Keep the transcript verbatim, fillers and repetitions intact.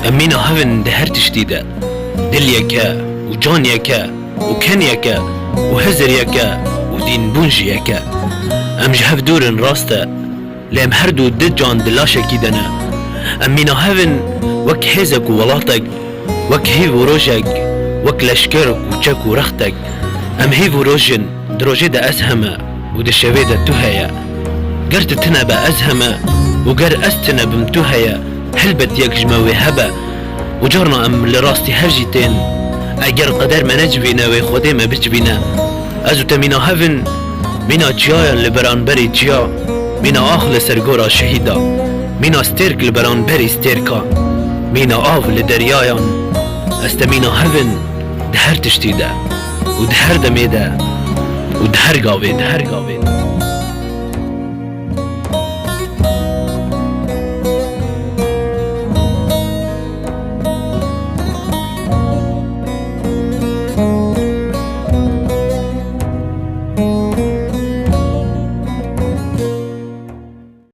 Em mîna hev in di her tiştî de. Dil yek e û can yek e û ken yek e û hizir yek e û dînbûn jî yek e. Em ji hev dûr in, rast e, lê em her du di can di laşekî de ne. Em mîna hev in wek hêzek û welatek, wek hîv û rojek, wek leşkerek û çek û rextek. Em hîv û roj in, di rojê de ez heme û di şevê de tu heye. Ger tu tine be ez heme û ger ez tine bim tu heye, helbet yek ji me wê hebe. Û carna em li rastî hev jî tên. Eger qeder me necivîne, wê Xwedê me bicivîne. Ez û te mîna hev in, mîna çiyayan li beranberî çiya, mîna ax li ser gora şehîda, mîna stêrk li beranberî stêrka, mîna av li deryayan. Ez te mîna hev in di her tiştî de û di her demê de û di her gavê de, her gavê de.